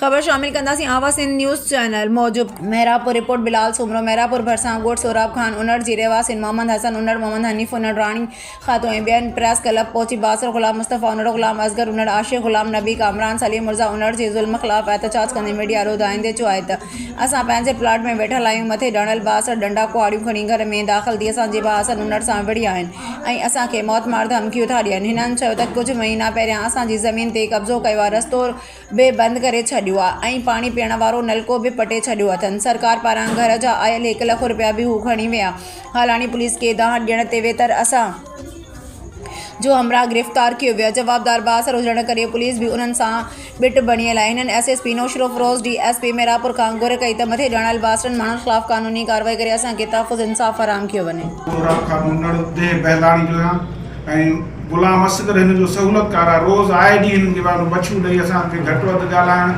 خبر شامل ڪنداسين آواز سنڌ نيوز چينل موجب محرابپور، رپورٽ، بلال سومرو، محرابپور ڀرسان ڳوٺ سهراب خان انڙ جي رهواسين محمد حسن انڙ، محمد حنيف انڙ، راڻي خاتون ۽ ٻين پريس ڪلب پهچي بااثر غلام مصطفيٰ انڙ، غلام اصغر انڙ، عاشق غلام نبي، ڪامران سليم مرزا انڙ جي ظلم خلاف احتجاج ڪندي ميڊيا آڏو دانهيندي چيو آهي ته اسان پنهنجي پلاٽ ۾ ويٺل آهيون مٿي ڄاڻايل بااثر ڏنڊا ڪهاڙيون کڻي گهر ۾ داخل ٿي اسان جي ڀاء حسن انڙ سان وڙهيا آهن ۽ اسان کي موتمار ڌمڪيون ٿا ڏين هنن چيو ته ڪجهه مهينا پهريان اسان جي زمين تي قبضو ڪيو آهي رستو به بند ڪري ڇڏيو آ ۽ پاڻي پيئڻ وارو نلڪو به پٽي ڇڏيو اٿن سرڪار پاران گهر جا آيل هڪ لک روپيا به هو کڻي ويا هالاڻي پوليس کي دانهن ڏيڻ تي ويتر اسان جو همراهه گرفتار ڪيو ويو جوابدار بااثر هجڻ ڪري پوليس به انهن سان ٻٽ بڻيل آهي هنن S S P Naushahro Feroze D S P Mirpur کان گهر ڪئي ته مٿي ڄاڻايل بااثرن ماڻهن خلاف قانوني ڪارروائي ڪري اسان کي تحفظ انصاف فراهم ڪيو وڃي. سهراب خان انڙ ديهه بهلاڻي جو آهيان ۽ غلام اصغر هن جو سهولتڪار آهي، روز آئي ڏينهن هنن کي وانگر مڇيون ڏئي اسان کي گهٽ وڌ ڳالهائڻ،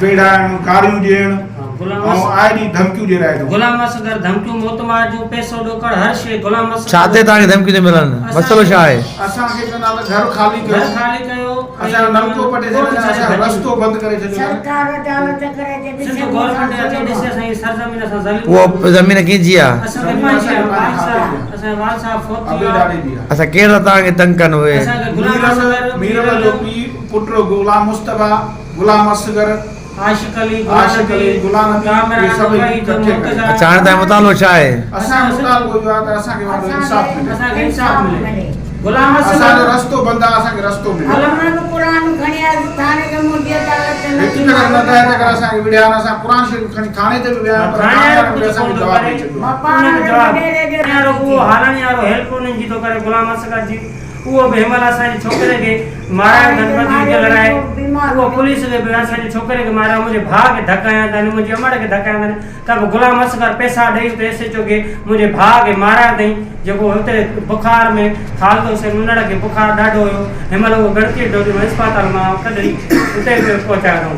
ويڙهائڻ، گاريون ڏيڻ ۽ آئي ڏينهن ڌمڪيون ڏيرائي ٿو. غلام اصغر ڌمڪيون موتمار جون پئسو ڏوڪڙ هر شيء غلام اصغر ڇا تي توهان کي ڌمڪيون ٿيون ملن؟ مسئلو ڇا آهي؟ اسان کي چوندا ته گهر خالي ڪيو، گهر خالي ڪيو اسان جو نلڪو پٽي ڇڏيو اٿن، اسان جو رستو بند ڪري ڇڏيو اٿن. سنڌ گورنمينٽ اچي ڏسي اسان جي سرزمين اسان ذليل اها زمين ڪنهن جي آهي؟ اسان کي پنهنجي آهي والد صاحب اسان جا والد صاحب فوت ٿي ابي ويا. ڏاڏي جي آهي. اڇا ڪير ٿا توهان کي تنگ ڪن اهي؟ اسان کي غلام اصغر، ميرل جو پيء پٽ غلام مصطفيٰ، غلام اصغر، عاشق علي، غلام عاشق علي، نبي، غلام نبي ڪامران، اهي سڀئي وحيد، ڪٺي ڪري. مرتضيٰ. اڇا هاڻي توهان جو مطالبو ڇا آهي؟ اسان جو مطالبو اهو آهي ته اسان کي وانگر انصاف ملي. اسان کي انصاف ملي. غلام اسان جو اصغر. رستو بند آهي اسان کي رستو ملي. هڪ چڪر نه ڏهه چڪر اسان کي وڙهيا آهن اسان قرآن شريف کڻي ٿاڻي تي به ويا آهيون پر ٿاڻي ٿاڻي وارو وارن به ڪجهه اسان ڪونه کي ٿو جواب ڪري. ڏئي ڇڏيو آهي. انهن کي جواب ٿاڻي وارو اهو هالاڻي وارو هيلپ انهن جي ٿو ڪري غلام اصغر جي. اهو به هن مهل اسان جي ڇوڪري کي مارايو اٿن ٻڌي وچ لڙائي اهو پوليس کي به اسان جي ڇوڪري کي مارايو منهنجي ڀاء کي ڌڪ هنيا اٿن منهنجي امڙ کي ڌڪ هنيا اٿن ته به غلام اصغر پئسا ڏئي اتي ايس ايچ او کي منهنجي ڀاء کي مارايو اٿئي جيڪو هتي بخار ۾ خالد حسين انڙ کي بخار ڏاڍو هيو هن مهل اهو ڳڻتي ڊوجي مان اسپتال مان ڪڍي اتي پهچايو اٿئون.